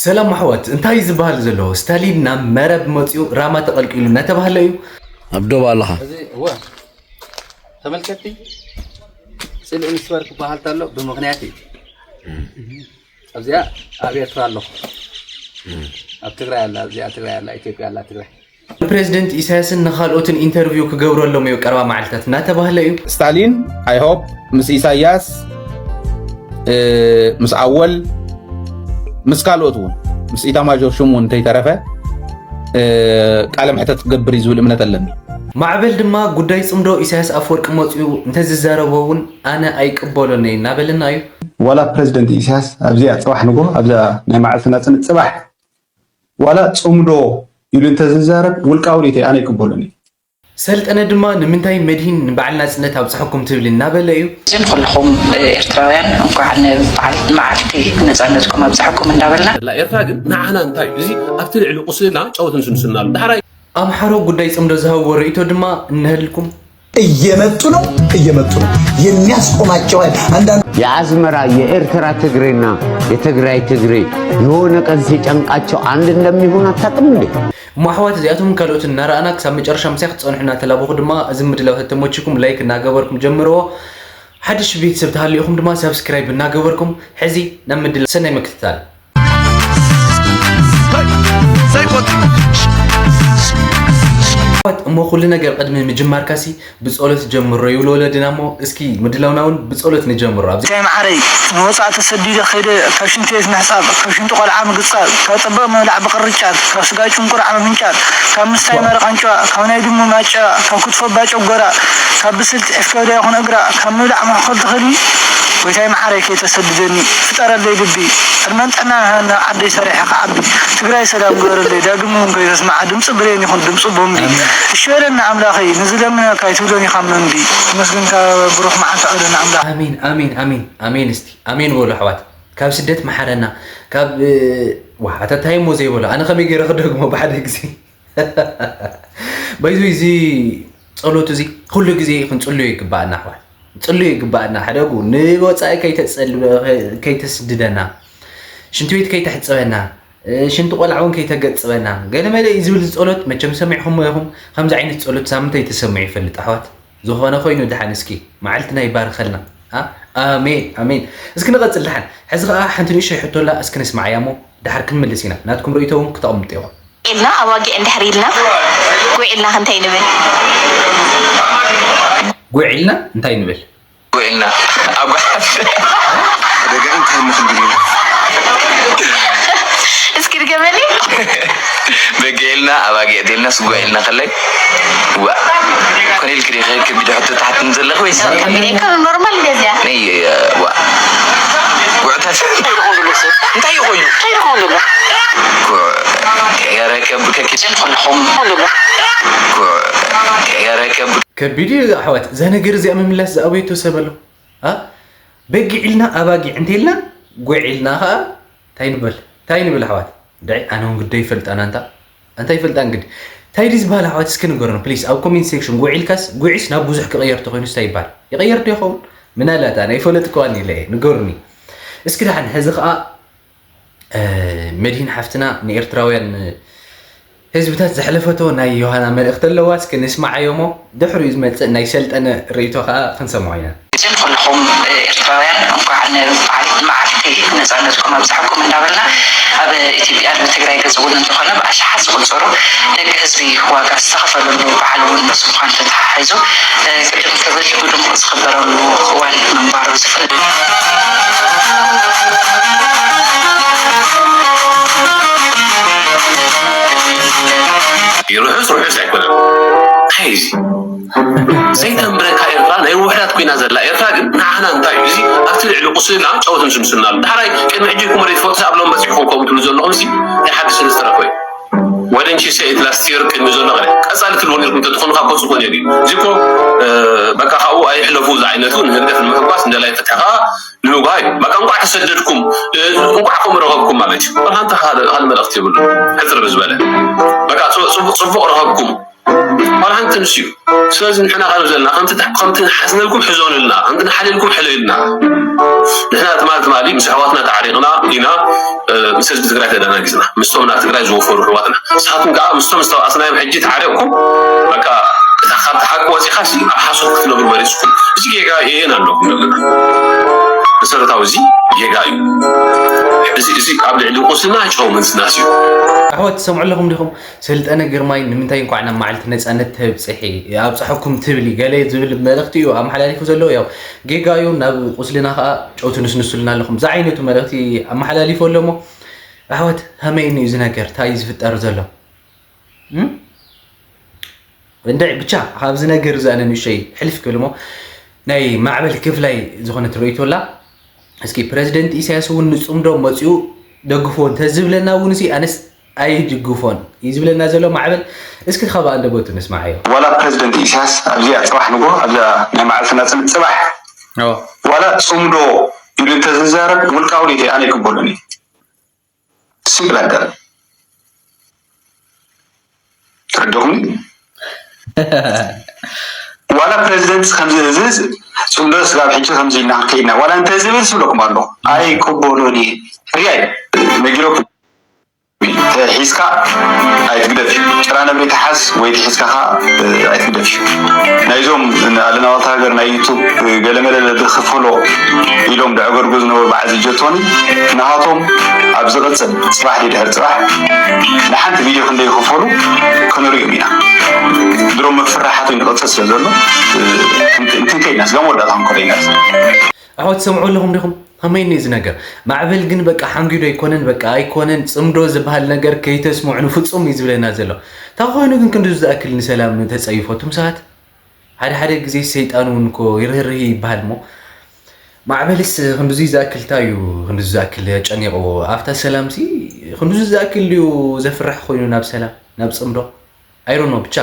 ሰላም ኣሕዋት፣ እንታይ እዩ ዝበሃል ዘሎ? ስታሊን ናብ መረብ መፂኡ ራማ ተቐልቂሉ እናተባህለ እዩ። ኣብ ዶብ ኣለኻ። እዚ እወ ተመልከቲ ስእሊ ኢንስበር ክበሃል ተሎ ብምኽንያት እዩ። ኣብዚኣ ኣብ ኤርትራ ኣለኹ። ኣብ ትግራይ ኣላ፣ ኣብዚኣ ትግራይ ኣላ፣ ኢትዮጵያ ኣላ ትግራይ። ንፕሬዚደንት ኢሳያስን ንኻልኦትን ኢንተርቪው ክገብረሎም እዩ ቀረባ መዓልታት እናተባህለ እዩ። ስታሊን I hope ምስ ኢሳያስ ምስ ኣወል ምስ ካልኦት እውን ምስ ኢታማዦር ሹም እውን እንተይተረፈ ቃለ መሕተት ክገብር እዩ ዝብል እምነት ኣለኒ። ማዕበል ድማ ጉዳይ ፅምዶ ኢሳያስ ኣፈወርቂ መፅኡ እንተዝዛረቦ እውን ኣነ ኣይቅበሎን እየ እናበለና እዩ። ዋላ ፕረዚደንት ኢሳያስ ኣብዚኣ ፅባሕ ንጎ ኣብዛ ናይ መዓልቲ ናፅነት ፅባሕ ዋላ ፅምዶ ኢሉ እንተዝዛረብ ውልቃዊ ሪኢቶ ኣነ ኣይቅበሎን እየ። ሰልጠነ ድማ ንምንታይ መድሂን ንበዓል ናፅነት ኣብፀሐኩም ትብል እናበለ እዩ። እዚን ኩልኹም ኤርትራውያን እንኳዕ ንበዓል መዓልቲ ነፃነትኩም ኣብፀሐኩም እንዳበልና። ላ ኤርትራ ግን ንዓና እንታይ እዩ እዚ ኣብቲ ልዕሊ ቁስልና ጨው ትንስንስና ኣሎ ዳሕራይ ኣምሓሮ ጉዳይ ፅምዶ ዝሃብዎ ርእይቶ ድማ እነሀልኩም። እየመጡ ነው እየመጡ ነው የሚያስቆማቸው ኃይል አንዳንድ የአዝመራ የኤርትራ ትግሬና የትግራይ ትግሬ የሆነ ቀን ሲጨንቃቸው አንድ እንደሚሆን አታውቅም እንዴ? እሞ ኣሕዋት እዚኣቶምን ካልኦትን እናረኣና ክሳብ መጨረሻ ምሳይ ክትፀንሑ እናተላበኹ ድማ እዚ ምድላው ተተመችኩም ላይክ እናገበርኩም ጀምርዎ። ሓድሽ ቤተሰብ ተሃልዩኹም ድማ ሳብስክራይብ እናገበርኩም ሕዚ ናብ ምድላው ሰናይ ምክትታል። ኣሕዋት እሞ ኩሉ ነገር ቅድሚ ምጅማርካሲ ብጸሎት ጀምሮ ይብሉ ወለድና እሞ እስኪ ምድላውና እውን ብጸሎት ንጀምሮ ኣብዚ ጎይታይ መዓረይ ንወፃእ ተሰዲደ ከይደ ካብ ሽንቲ ቤት ምሕፃብ ካብ ሽንቲ ቆልዓ ምግፃብ ካብ ፅባቕ ምብላዕ ብቕርጫት ካብ ስጋ ጭንቁራዕ ምምንጫር ካብ ምስታይ መረቕ ኣንጭዋ ካብ ናይ ድሙ ማጨዋ ካብ ክትፎ ኣባ ጨጎራ ካብ ብስል ፅሒፍ ከብዳ ይኹን እግራ ካብ ምብላዕ መሕኮል ተኽሊ ጎይታይ መዓረይ ከይተሰድደኒ ፍጠረለይ ልቢ ዕድመን ጥዕናን ሃበኒ ዓደይ ሰሪሐ ክዓቢ ትግራይ ሰላም ግበረለይ ዳግም እውን ከይተስምዓ ድምፂ ብሬን ይኹን ድምፂ ቦምቢ እሺ በለኒ ኣምላኸይ ንዝለምነካ ኣይትብሎን ኢኻ መንቢ ተመስገንካ ብሩኽ መዓልቲ ኣውደና ኣምላኽ ኣሜን ኣሜን ኣሜን ኣሜን እስቲ ኣሜን በሉ ኣሕዋት ካብ ስደት መሓረና ካብ ዋ ኣታ ታይ እሞ ዘይበሎ ኣነ ከመይ ገይረ ክደግሞ ብሓደ ግዜ ባይዙ እዚ ጸሎት እዚ ኩሉ ግዜ ክንጽልዮ ይግባኣና ኣሕዋት ጽልዮ ይግባኣና ሕደጉ ንወጻኢ ከይተስድደና ሽንቲ ቤት ከይተሕጽበና ሽንቲ ቆልዓ እውን ከይተገጽበና ገለመለ እዩ ዝብል ጸሎት መቸም ሰሚዕኹሞ ኢኹም ከምዚ ዓይነት ጸሎት ሳምንት ኣይተሰምዑ ይፈልጥ ኣሕዋት ዝኾነ ኮይኑ ድሓን እስኪ መዓልትና ይባርኸልና ኣሜን ኣሜን እስኪ ንቐጽል ድሓን ሕዚ ከዓ ሓንቲ ንእሽተይ ሕቶላ እስኪ ንስማዓያ እሞ ድሓር ክንምልስ ኢና ናትኩም ርእይቶ እውን ክተቕምጡ ኢኹም ኢልና ኣባጊዕ እንድሕር ኢልና ጉዕ ኢልና ክንታይ ንብል ጉዕ ኢልና እንታይ ንብል ጉዕ ኢልና ኣጓሓፍ ደገ እንታይ ንክንብል ኢና እስኪ ድገመኒ በጊዕ ኢልና ኣባጊዕ ደልና ስጓዕ ኢልና ከላይ ዋ ኮነ ኢልክ ዲኸ ከቢድ ሕቶ ትሓትኒ ዘለኺ ወይስ ከቢድ ኣይኮነ ኖርማል እንደዚያ ነይ ዋ ጉዕታት እንታይ ይኾኑ እንታይ ይኾኑ እንታይ ይኾኑ ጉዕ ገረከብ ከኪድ ከለኹም ጉዕ ገረከብ ከቢድ እዩ ኣሕዋት እዛ ነገር እዚኣ ምምላስ ዝኣበየቶ ሰብ ኣሎ በጊዕ ኢልና ኣባጊዕ እንተኢልና ጉዕ ኢልና ከዓ እንታይ ንበል እንታይ ንብል ኣሕዋት ድዒ ኣነ እውን ግደ ይፈልጣና እንታ እንታይ ይፈልጣ እንግዲ እንታይ ድዩ ዝበሃል ኣሕዋት እስኪ ንገሩና ፕሊስ ኣብ ኮሜንት ሴክሽን ጉዕ ኢልካስ ጉዒስ ናብ ብዙሕ ክቕየር ተኮይኑስ እንታይ ይበሃል ይቕየር ዶ ይኸውን ምናልባት ኣነ ይፈለጥክዋን ኢለ እየ ንገሩኒ እስኪ ደሓን ሕዚ ከዓ መድሂን ሓፍትና ንኤርትራውያን ህዝብታት ዘሕለፈቶ ናይ ዮሃና መልእኽቲ ኣለዋ እስኪ ንስማዓዮ እሞ ድሕሪኡ ዝመፅእ ናይ ሰልጠነ ርእይቶ ከዓ ክንሰምዖ ኢና። እዚን ኩልኹም ኤርትራውያን እንኳዕ ንበዓል መዓልቲ ነፃነትኩም ኣብፀሐኩም እንዳበልና ኣብ ኢትዮጵያ ኣብ ትግራይ ገፅ እውን እንተኾነ ብኣሽሓት ዝቑፀሩ ደቂ ህዝቢ ዋጋ ዝተኸፈለሉ በዓል እውን ምስ ምዃኑ ተተሓሒዙ ቅድም ክብል ብድምቁ ዝኽበረሉ እዋን ምንባሩ ዝፍለጥ እዩ። ርሑስ ርሑስ ኣይኮነን እንታይ እዚ ዘይተንብረካ ኤርትራ ናይ ውሕዳት ኮይና ዘላ ኤርትራ ግን ንዓና እንታይ እዩ እዚ ኣብቲ ልዕሊ ቁስልና ጨው ትንስንስና ኣሎ ዳሕራይ ቅድሚ ሕጂ ኩመሬት ፎርትስ ኣብ ሎም በፂሕኩም ከምኡ ትብሉ ዘለኹም ሲ ናይ ሓድሽ ዝተረፈ እዩ Why didn't you say it last year ቅድሚ ዘሎ ኸ ቀፃሊ ትልዎ ነርኩም ተትኾኑ ካብ ከፅኮ ነይሩ እዩ እዚ ኮ በቃ ካብኡ ኣይሕለፉ ዝዓይነቱ ንህግደፍ ንምሕጓስ እንደላይ ፍትሒ ከዓ ንምጓይ በቃ እንኳዕ ተሰደድኩም እንኳዕ ከምኡ ረኸብኩም ማለት እዩ በቃ እንተ ካልእ መልእኽቲ የብሉ ሕፅር ብዝበለ በቃ ፅቡቅ ረኸብኩም ዋላ ሓንቲ ንሱ እዩ ስለዚ ንሕና ካብ ዘለና ከምቲ ከምቲ ንሓዝነልኩም ሕዞንልና ከምቲ ንሓልየልኩም ሕለዩልና ንሕና ትማሊ ትማሊ ምስ ኣሕዋትና ተዓሪቕና ኢና። ምስ ህዝቢ ትግራይ ተደናጊፅና፣ ምስቶም ናብ ትግራይ ዝወፈሩ ኣሕዋትና። ንስኻትኩም ከዓ ምስቶም ዝተባኣስናዮም ሕጂ ተዓሪቕኩም፣ በቃ፣ እታ ካብቲ ሓቂ ወፂኻሲ ኣብ ሓሶት ክትነብሩ መሪፅኩም። እዚ ጌጋ የየን ኣለኩም ዘለና። መሰረታዊ እዚ ጌጋ እዩ። እዚ እዚ ኣብ ልዕሊ ቁስልና ጨው ምንስናስ እዩ። ኣሕዋት፣ ትሰምዑ ኣለኹም ዲኹም? ሰልጠነ ግርማይ ንምንታይ እንኳዕ ናብ መዓልቲ ነጻነት ተብጽሒ ኣብጽሐኩም ትብሊ ገለ ዝብል መልእኽቲ እዩ ኣመሓላሊፉ ዘሎ። ያው ጌጋ እዩ፣ ናብ ቁስልና ኸኣ ጨው ትንስንሱልና ኣለኹም። ዝዓይነቱ መልእኽቲ ኣመሓላሊፉ ኣሎ እሞ ኣሕዋት፣ ከመይ እዩ እዚ ነገር? እንታይ እዩ ዝፍጠር ዘሎ? እም? እንድዒ ብቻ ካብዚ ነገር እዚ ኣነ ንእሽተይ ሕልፍ ክብል እሞ ናይ ማዕበል ክፍላይ ዝኾነት ርእይቶ ኣላ። እስኪ ፕረዚደንት ኢሳያስ እውን ንጽምዶ መጺኡ ደግፎ እንተዝብለና እውን እዚ ኣነስ ኣይድግፎን እዩ ዝብለና ዘሎ ማዕበል። እስኪ ካብ ኣንደበቱ ንስማዓዮ። ዋላ ፕረዚደንት ኢሳያስ ኣብዚኣ ጽባሕ ንጎ ኣብዛ ናይ መዓልቲ ናጽነት ጽባሕ ዋላ ጽምዶ ኢሉ እንተዝዛረብ ውልቃዊ ርእይቶ ኣነ ኣይቅበሎን እየ። ሲምፕል ኣገር ተረድኹም። ዋላ ፕረዚደንት ከምዚ እዚ ጽምዶ ስጋብ ሕጂ ከምዚ ኢልና ከይድና ዋላ እንተ ዝብል ስብለኩም ኣሎ ኣይቅበሎን እየ። ሕርያይ ነጊረኩም። ሒዝካ ኣይትግደፍ እዩ። ጭራ ነብሪ ተሓዝ ወይ ተሒዝካ ኸዓ ኣይትግደፍ እዩ። ናይዞም ኣለና ዋልታ ሃገር ናይ ዩቱብ ገለመለ ዝኽፈሎ ኢሎም ደዕገርጉ ዝነበሩ በዓል ዝጀቶኒ ናሃቶም ኣብ ዝቕጽል ጽባሕ ድሕሪ ጽባሕ ንሓንቲ ቪድዮ ክንደይ ይኽፈሉ ክንሪኦም ኢና። ድሮ መፍርሓቱ ንቕጽል ስለ ዘሎ እንትንከይና ስጋ መወዳእታ ክንኮሎ ኢና። ኣሕዋት ትሰምዑ ኣለኹም ዲኹም? ከመይ እዩ እዚ ነገር? ማዕበል ግን በቃ ሓንጊዱ ኣይኮነን፣ በቃ ኣይኮነን፣ ጽምዶ ዝበሃል ነገር ከይተስምዑ ንፍጹም እዩ ዝብለና ዘሎ። እንታይ ኮይኑ ግን ክንድዚ ዝኣክል ንሰላም ተጸይፎ? እቶም ሰባት ሓደ ሓደ ግዜ ሰይጣን እውን እኮ ይርህርህ ይበሃል እሞ ማዕበልስ ክንድዚ ዝኣክል እንታይ እዩ ክንድዚ ዝኣክል ጨኒቕዎ? ኣብታ ሰላምሲ ክንድዚ ዝኣክል ድዩ ዘፍርሕ ኮይኑ ናብ ሰላም፣ ናብ ጽምዶ? I don't know ብቻ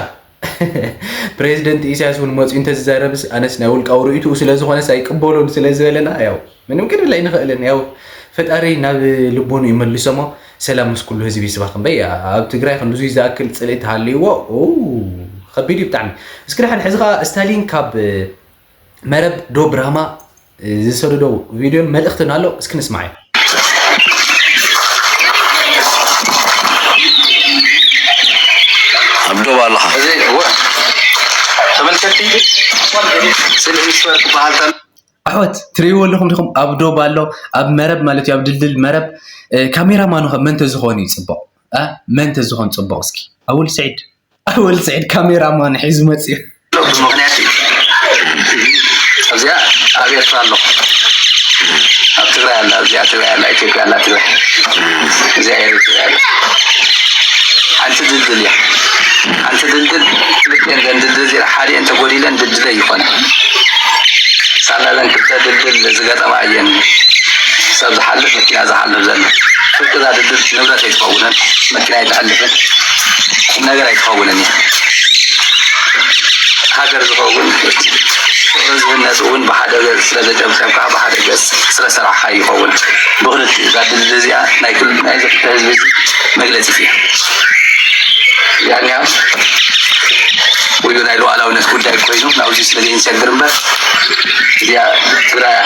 ፕሬዚደንት ኢሳያስ እውን መፅኡ እንተዝዛረብስ ኣነስ ናይ ውልቃዊ ርእይትኡ ስለዝኾነስ ኣይቅበሎን ስለዝበለና ያው ምንም ክንብል ኣይንኽእልን። ያው ፈጣሪ ናብ ልቦኑ ይመልሶሞ። ሰላም ምስ ኩሉ ህዝቢ ይስባኽ እምበይ ኣብ ትግራይ ክንድዙይ ዝኣክል ፅልኢ ተሃልይዎ ኡ፣ ከቢድ እዩ ብጣዕሚ። እስኪ ደሓን ሕዚ ከዓ ስታሊን ካብ መረብ ዶብ ራህማ ዝሰደዶ ቪድዮን መልእኽትን ኣሎ፣ እስኪ ንስማዓዮ። ኣብ ዶብ ኣለኻ። እዚ እወ፣ ተመልከትቲ፣ ስለ ሚስበር ክበሃል ተሎ። ኣሕዋት ትርእይዎ ኣለኹም ዲኹም? ኣብ ዶብ ኣሎ፣ ኣብ መረብ ማለት እዩ፣ ኣብ ድልድል መረብ። እ፣ ካሜራማኑ ኸ መን ተዝኾን እዩ ጽቡቕ? እ፣ መን ተዝኾን ጽቡቕ? እስኪ ኣወል ስዒድ። ኣወል ስዒድ ካሜራማን ሒዙ መፅዩ። ብምኽንያት እዩ። ኣብዚኣ ኣብ ኤርትራ ኣለኹ። ኣብ ትግራይ ኣላ፣ ኣብዚኣ ትግራይ ኣላ፣ ኢትዮጵያ ኣላ፣ ትግራይ። እዚኣ ኤርትራ ኣላ። ሓንቲ ድልድል እያ። ሓንቲ ድልድል ክልቲኤን ዘን ድልድል እዚኣ ሓዲኤን ተጎዲለን ድልድል ኣይኾና። ሳላ ዘን ክልተ ድልድል ዝገጠማ እየን። ሰብ ዝሓልፍ መኪና ዝሓልፍ ዘሎ። ፍርቂ እዛ ድልድል ንብረት ኣይትኸውንን፣ መኪና ኣይትሓልፍን፣ ቁም ነገር ኣይትኸውንን እያ። ሃገር ዝኸውን ፍቕሪ ዝህነፅ እውን ብሓደ ገፅ ስለ ዘጨብጨብካ ብሓደ ገፅ ስለ ሰራሕኻ ይኸውን። ብኽልቲኡ እዛ ድልድል እዚኣ ናይ ክል-፣ ናይዚ ክልተ ህዝቢ እዚ መግለፂት እያ። ያንያ ወይ ናይ ሉዓላውነት ጉዳይ ኮይኑ ናብዚ ስለ ዘይንሰግር እምበር እዚኣ ትግራይ እያ።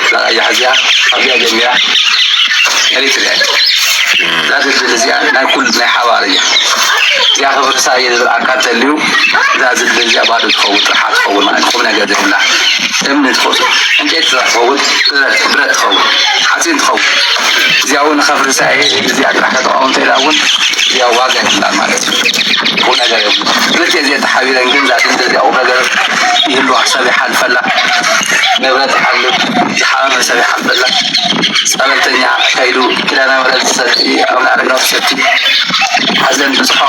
እዛ ቀያሕ እዚኣ ኣብዚኣ ጀሚራ ኤሪትሪያ እያ። እዛ ድልድል እዚኣ ናይ ኩሉ ናይ ሓባር እያ። እዚኣ ክፍርሳ እየ ዝብል ኣካል ተልዩ እዛ ድልድል እዚኣ ባዶ ትኸውን፣ ጥርሓ ትኸውን ማለት ቁም ነገር ዘይብላ እምኒ ትኸውን፣ ዕንጨይቲ ጥራሕ ትኸውን፣ ብረት ብረት ትኸውን፣ ሓፂን ትኸውን። እዚኣ እውን ከፍርሳ እየ እዚኣ ጥራሕ ከተቃውም ተኢላ እውን እዚኣ ዋጋ የብላን ማለት እዩ። ቁም ነገር የብሉ። ክልተ እዚአ ተሓቢረን ግን እዛ ድልድል እዚኣ ቁም ነገር ይህልዋ። ሰብ ይሓልፈላ፣ ንብረት ይሓልፍ፣ ዝሓመመ ሰብ ይሓልፈላ፣ ጸበልተኛ ከይዱ ኪዳነ ምሕረት ዝሰቲ፣ ኣቡነ ኣረጋዊ ዝሰቲ፣ ሓዘን ብጽሖ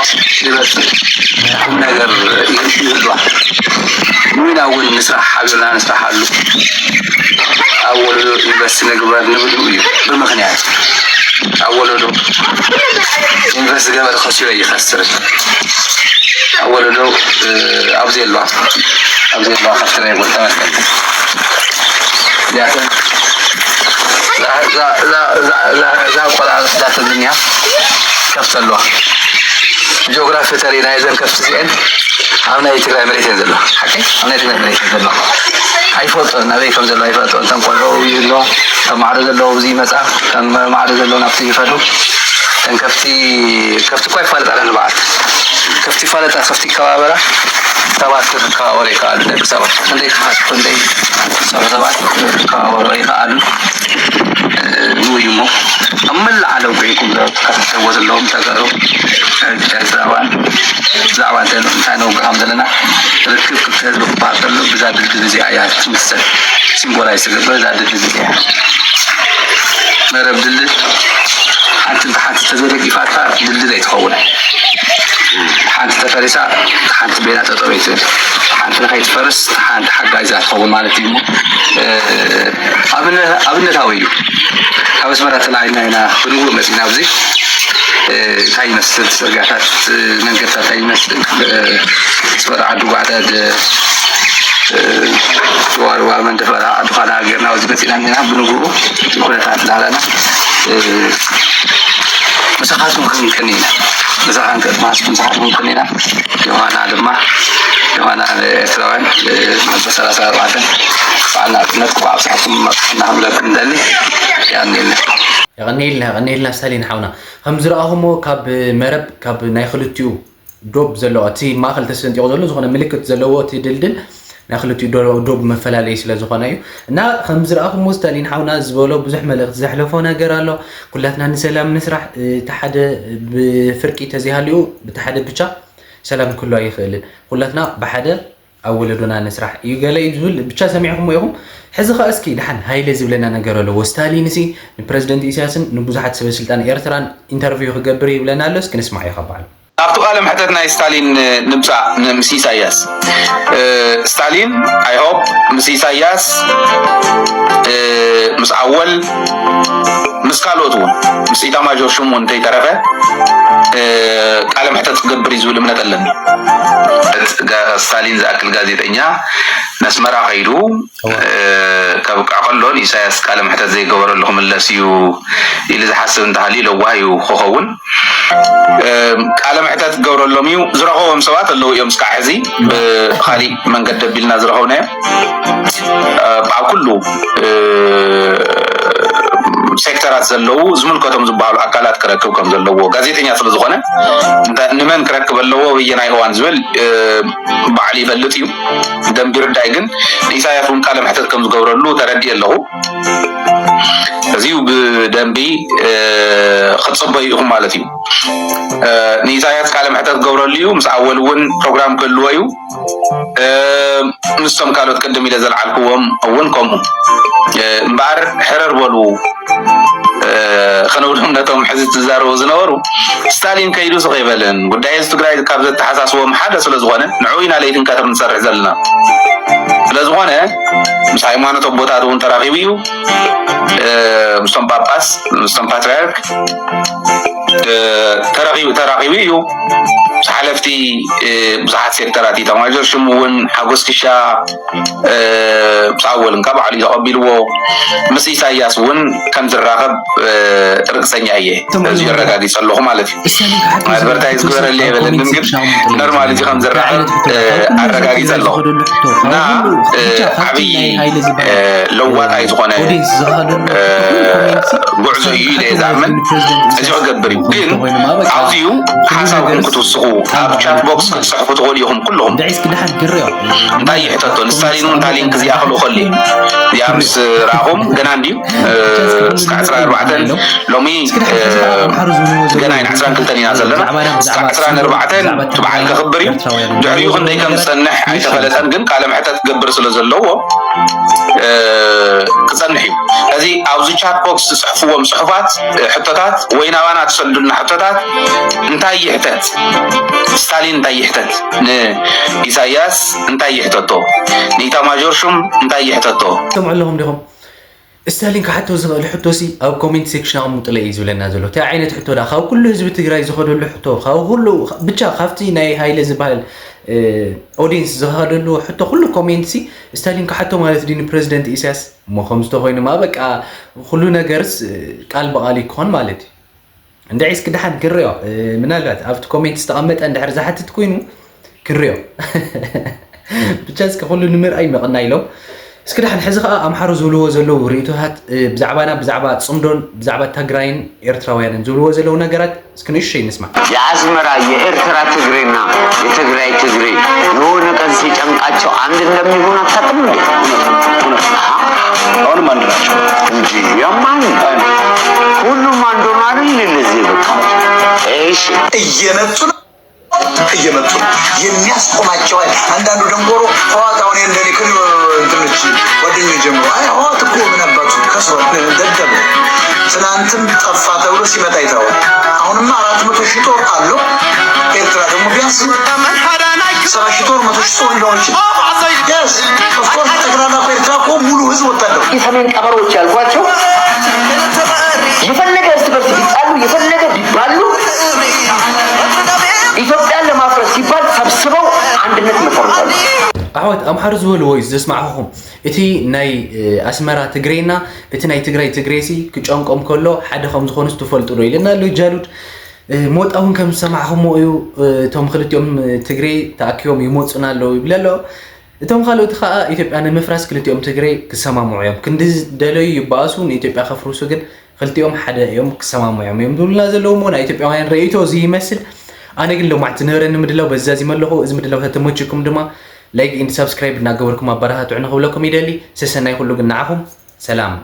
ይበጽሕ፣ ቁም ነገር ይህልዋ። ንዊና እውን ንስራሕ፣ ሓቢርና ንስራሓሉ። ኣብ ወለዶ ኢንቨስት ንግበር ንብሉ እዩ ብምኽንያት። ኣብ ወለዶ ኢንቨስት ዝገበር ከሲሩ ኣይኸስርን። ኣብ ወለዶ፣ እ፣ ኣብዚ የለዋ፣ ኣብዚ የለዋ ከስረ ይብል ተመስገን። እዚኣተን እዛ፣ እዛ፣ እዛ፣ እዛ፣ እዛ፣ እዛ ቆልዓ ወስዳተን ዝኒሃ ከፍቲ ኣለዋ። ጂኦግራፊ ተሪእና እዘን ከፍቲ እዚአን ኣብ ናይ ትግራይ መሬት እየን ዘለዋ። ሓቂ? ኣብ ናይ ትግራይ መሬት እየን ዘለዋ። ኣይፈልጦ፣ ናበይ ከም ዘሎ ኣይፈልጦ። እተን ቆልዑ ይብሎ፣ ከም ማዕዶ ዘለዉ ኣብዚ ይመጻ፣ ከም ማዕዶ ዘለዉ ናብቲ ይኸዱ። እተን ከፍቲ፣ ከፍቲ እኳ ይፋለጣ ኣለኒ በዓል። ከፍቲ ይፋለጣ፣ ከፍቲ ይከባበራ። ሰባት ክከባበሩ ይከኣሉ፣ ደቂ ሰባት። ክንደይ ክሓት፣ ክንደይ ሰብ ሰባት ክከባበሩ ይከኣሉ። እ፣ ንኡ እዩ እሞ፣ ኣብ መላእ ዓለም ኮይንኩም ክትሕተዎ ዘለዎም ተጋሩ፣ ኤርትራውያን፣ ብዛዕባ እንታይ፣ እንታይ ነውግዖም ዘለና ርክብ ክልተ ህዝቢ ክበሃል ከሎ፣ ብዛ ድልድል እዚኣ እያ ትምሰል። ሲምቦላይዝ ትገብር እዛ ድልድል እዚኣ። መረብ ድልድል ሓንቲ እንተ ሓንቲ ተዘይደጊፋታ ድልድል ኣይትኸውን። ሓንቲ ተፈሪሳ፣ ሓንቲ ቤላ ጠጠው ኣይትብል። ሓንቲ ንኸይትፈርስ፣ ሓንቲ ሓጋዚኣ ትኸውን ማለት እዩ። እ፣ ኣብነ-፣ ኣብነታዊ እዩ። ካብ ኣስመራ ተላዒልና ኢና ብንጉእ መጺና ኣብዚ። እ፣ እንታይ ይመስል ጽርግያታት፣ እ፣ መንገድታት እንታይ ይመስል፣ እ፣ ኣስመራ ዓዲ ጓዕዳድ፣ እ፣ ሸዋርዋ መንደፈራ ዓዲ ዃላ ጌርና ኣብዚ መጺና እኒና። ብንጉኡ እቲ ኩነታት ላዕለና፣ እ፣ ምሳኻትኩም ክንቅኒ ኢና። ምሳኻን ከጥማስኩም ምሳኻትኩም ክንቅኒ ኢና። ዮሃና ድማ፣ ዮሃና ንኤርትራውያን፣ እ፣ መበል ሰላሳ ኣርባዕተ በዓል ናጽነት ክቡር ኣብ ሰዓትኩም መብጽሐና ክብለኩም እንደሊ። ያኔለ። የቐንየልና፣ የቐንየልና ስታሊን ሓውና። ከም ዝረኣኹሞ ካብ መረብ፣ ካብ ናይ ክልቲኡ ዶብ ዘለዎ፣ እቲ ማእከል ተሰንጢቑ ዘሎ ዝኾነ ምልክት ዘለዎ እቲ ድልድል ናይ ክልቲኡ ዶ-፣ ዶብ መፈላለዪ ስለ ዝኾነ እዩ። እና ከም ዝረኣኹሞ ስታሊን ሓውና ዝበሎ ብዙሕ መልእኽቲ ዘሕለፎ ነገር ኣሎ። ኩላትና ንሰላም ንስራሕ፣ እቲ ሓደ ብፍርቂ ተዘይሃልዩ፣ ብቲ ሓደ ብቻ ሰላም ክህሉ ኣይኽእልን። ኩላትና ብሓደ ኣብ ወለዶና ንስራሕ እዩ ገለ እዩ ዝብል ብቻ ሰሚዕኹሞ ኢኹም። ሕዚ ኸኣ እስኪ ደሓን ሃይለ ዝብለና ነገር ኣለዎ። ስታሊንሲ ንፕረዚደንት ኢሳያስን ንብዙሓት ሰበ ስልጣን ኤርትራን ኢንተርቪው ክገብር ይብለና ኣሎ። እስኪ ንስማዕ እዩ ካብ ባዕሉ። ኣብቲ ቃለ መሕተት ናይ ስታሊን ንምጻእ ን-፣ ምስ ኢሳያስ፣ እ፣ ስታሊን፣ I hope፣ ምስ ኢሳያስ፣ እ፣ ምስ ኣወል፣ ምስ ካልኦት እውን፣ ምስ ኢታማዦር ሹም እውን እንተይተረፈ፣ እ፣ ቃለ መሕተት ክገብር እዩ ዝብል እምነት ኣለኒ። ጋ-፣ ስታሊን ዝኣክል ጋዜጠኛ ነስመራ ከይዱ፣ እወ። እ፣ ከብቅዕ ከሎ ንኢሳያስ ቃለ መሕተት ዘይገበረሉ ክምለስ እዩ ኢሉ ዝሓስብ እንተሃልዩ ለዋህ እዩ ክኸውን። እ፣ ቃለ መሕተት ክገብረሎም እዩ። ዝረኸቦም ሰባት ኣለዉ እዮም። እስካዕ ሕዚ ብኻሊእ መንገዲ ኣቢልና ዝረኸብናዮም፣ እ፣ ኣብ ኩሉ፣ እ፣ ሴክተራት ዘለዉ ዝምልከቶም ዝበሃሉ ኣካላት ክረክብ ከም ዘለዎ፣ ጋዜጠኛ ስለ ዝኾነ፣ እንተ-፣ ንመን ክረክብ ኣለዎ፣ በየናይ እዋን ዝብል፣ እ፣ ባዕሉ ይፈልጥ እዩ። ደንቢ ርዳይ ግን ንኢሳያስ እውን ቃለ መሕተት ከም ዝገብረሉ ተረዲእ ኣለኹ። እዚ እዩ ብደንቢ፣ እ፣ ክትጽበዩ ኢኹም ማለት እዩ። እ፣ ንኢሳያስ ቃለ መሕተት ክገብረሉ እዩ። ምስ ኣወል እውን ፕሮግራም ክህልዎ እዩ። እ፣ ምስቶም ካልኦት ቅድም ኢለ ዘልዓልክዎም እውን ከምኡ። እ፣ እምበኣር ሕርር በሉ፣ እ፣ ክንብሎም ነቶም ሕዚ ትዛረቡ ዝነበሩ፣ ስታሊን ከይዱ ስቕ ይበልን፣ ጉዳይ ህዝቢ ትግራይ ካብ ዘተሓሳስቦም ሓደ ስለ ዝኾነ፣ ንዕኡ ኢና ለይትን ቀትርን ንሰርሕ ዘለና። ስለ ዝኾነ፣ ምስ ሃይማኖት ኣቦታት እውን ተራኺቡ እዩ። እ፣ ምስቶም ጳጳስ፣ ምስቶም ፓትርያርክ፣ እ፣ ተራኺቡ፣ ተራኺቡ እዩ። ምስ ሓለፍቲ፣ እ፣ ብዙሓት ሴክተራት ኢታማዦር ሹም እውን ሓጎስ ክሻ፣ እ፣ ምስ ኣወል እንካ ባዕሉ እዩ ተቐቢልዎ። ምስ ኢሳያስ እውን ከም ዝራኸብ፣ እ፣ ርግጸኛ እየ። እቶም እዚ ኣለዉ የረጋጊጸ ኣለኹ ማለት እዩ። እስታሊን ክሓቶ ዝብል ኣድቨርታይዝ ሕቶ ግበረለይ ሰብ ኣብ የበለንን፣ ኮሜንት ግን ሴክሽን ኣቐምጡለይ። ኖርማል እዚ ከም ዝራኸብ፣ እንታይ ዓይነት ሕቶ እ፣ እዩ? ካብ ኩሉ ኣረጋጊጸ ህዝቢ ኣለኹ። ዝኾደሉ ሕቶ፣ ካብ እና፣ ኩሉ እ፣ ብቻ ካብቲ ዓብዪ፣ ናይ ሃይለ ዝበሃል፣ እ፣ ለዋጣይ እ፣ ዝኾነ ኦዲየንስ ዝኾደሉ እ፣ ሕቶ፣ ኩሉ ኮሜንት ሲ-፣ ጉዕዞ እስታሊን እዩ ኢለ ክሓቶ ዝኣምን። ዝብል ፕሬዚደንት እዚ ኢሳያስ ክገብር እዩ። ክኾን ግን ተኾይኑ፣ ማበቃ ኣብዚ እዩ ኩሉ ሓሳብኩም ነገርስ ክትውስኹ፣ ኣብ ኣብ ቻት ቦክስ ማለት እዩ። ክትጽሕፉ ትኽእሉ ኢኹም ኩልኹም። እንድዒ እስኪ ደሓን ግርዮ። እንታይ ይሕተቶ? ንስታሊን እውን ታሊን ክዚኣ ክልእኸሉ እየ። እዚኣ ምስ ረኣኹም ገና እንድዩ፣ እ፣ እስካዕ ዕስራን ኣርባዕተን ሎሚ፣ እ፣ ገና ኢና ዕስራን ክልተን ኢና ዘለና። እስካዕ ዕስራን ኣርባዕተን እቲ በዓል ከኽብር እዩ። ድሕሪኡ ክንደይ ከም ዝጸንሕ ኣይተፈለጠን፣ ግን ቃለ መሕተት ክገብር ስለ ዘለዎ፣ እ፣ ክጸንሕ እዩ። እዚ ኣብዚ ቻት ቦክስ ትጽሕፍዎም ጽሑፋት፣ እ፣ ሕቶታት ወይ ናባና ትሰዱልና ሕቶታት እንታይ ይሕተት? ስታሊን እንታይ ይሕተት? ንኢሳያስ እንታይ ይሕተቶ? ንኢታማዦር ሹም እንታይ ይሕተቶ? ትሰምዑ ኣለኹም ዲኹም? ስታሊን ክሓቶ ዝኽእል ሕቶሲ ኣብ ኮሜንት ሴክሽን ኣቕምጡለይ እዩ ዝብለና ዘሎ። እንታይ ዓይነት ሕቶ ደኣ? ካብ ኩሉ ህዝቢ ትግራይ ዝኸደሉ ሕቶ፣ ካብ ኩሉ፣ ብቻ ካብቲ ናይ ሃይለ ዝበሃል፣ እ፣ ኦዲየንስ ዝኸደሉ ሕቶ፣ ኩሉ ኮሜንትሲ ስታሊን ክሓቶ ማለት ድዩ ንፕረዚደንት ኢሳያስ? እሞ ከምዚ ተኾይኑማ በቃ ኩሉ ነገርስ፣ እ፣ ቃል ብቓል እዩ ክኾን ማለት እዩ። እንድዒ እስኪ ደሓን ክንሪኦ፣ እ፣ ምናልባት ኣብቲ ኮሜንት ዝተቐመጠ እንድሕር ዝሓትት ኮይኑ ክንሪኦ። ብቻ እስኪ ኩሉ ንምርኣይ መቐና ኢሎም። እስኪ ደሓን ሕዚ ከዓ ኣምሓሩ ዝብልዎ ዘለዉ ርእይቶታት ብዛዕባና ብዛዕባ ፅምዶን ብዛዕባ ትግራይን ኤርትራውያንን ዝብልዎ ዘለዉ ነገራት እስኪ ንእሽተይ ንስማ። የአስመራ የኤርትራ ትግሬና የትግራይ ትግሬ የሆነ ቀን ሲጨንቃቸው አንድ እንደሚሆን አታውቅም እንዴ? አሁንም አንድ ናቸው። እንጂ የማን ሁሉም አንድ ሆኖ አይደል እንደዚህ በቃ። እሺ እየመጡ ነው እየመጡ ነው። የሚያስቆማቸው ኃይል አንዳንዱ ደንቆሮ ህዋት አሁን እንደኔ ክል እንትኖች ጓደኞች ጀምሮ አይ ህዋት እኮ ምን አባቱ ከስሯል ደደብ ነው። ትናንትም ጠፋ ተብሎ ሲመጣ ይተዋል። አሁንማ አራት መቶ ሺህ ጦር አለው። ኤርትራ ደግሞ ቢያንስ ሰባ ሺህ ጦር መቶ ሺህ ጦር ሊሆን ይችላል። Yes of course ጠቅላላ እኮ ኤርትራ እኮ ሙሉ ህዝብ ወታደር የሰሜን ቀበሮች ያልኳቸው የፈለገ እርስ በርስ ቢጣሉ የፈለገ ቢባሉ ኢትዮጵያን ለማፍረስ ሲባል ሰብስበው አንድነት ይመሰርታሉ። ኣሕዋት ኣምሓሩ ዝበልዎ እዩ ዘስማዕኹም። እቲ ናይ ኣስመራ ትግሬና እቲ ናይ ትግራይ ትግሬሲ ክጨንቆም ከሎ ሓደ ከም ዝኾኑስ ትፈልጡ ዶ ኢለና ኣሎ ጃሉድ። ሞጣ እውን ከም ዝሰማዕኹሞ እዩ። እቶም ክልቲኦም ትግሬ ተኣኪቦም ይመፁና ኣለዉ ይብል ኣሎ። እቶም ካልኦት ከዓ ኢትዮጵያ ንምፍራስ ክልቲኦም ትግሬ ክሰማምዑ እዮም። ክንዲ ደለዩ ይበኣሱ ንኢትዮጵያ ከፍርሱ ግን ክልቲኦም ሓደ እዮም ክሰማምዑ እዮም እዮም ዝብሉና ዘለዉ እሞ ናይ ኢትዮጵያውያን ርእይቶ እዚ ይመስል። ኣነ ግን ሎማዕቲ ዝነበረኒ ምድላው በዚ ዛዚመ ኣለኹ። እዚ ምድላው ተተመችኩም ድማ like and subscribe እናገበርኩም ኣበረታትዑ ንክብለኩም ይደሊ። ሰሰናይ ኩሉ ግን ንዓኹም ሰላም።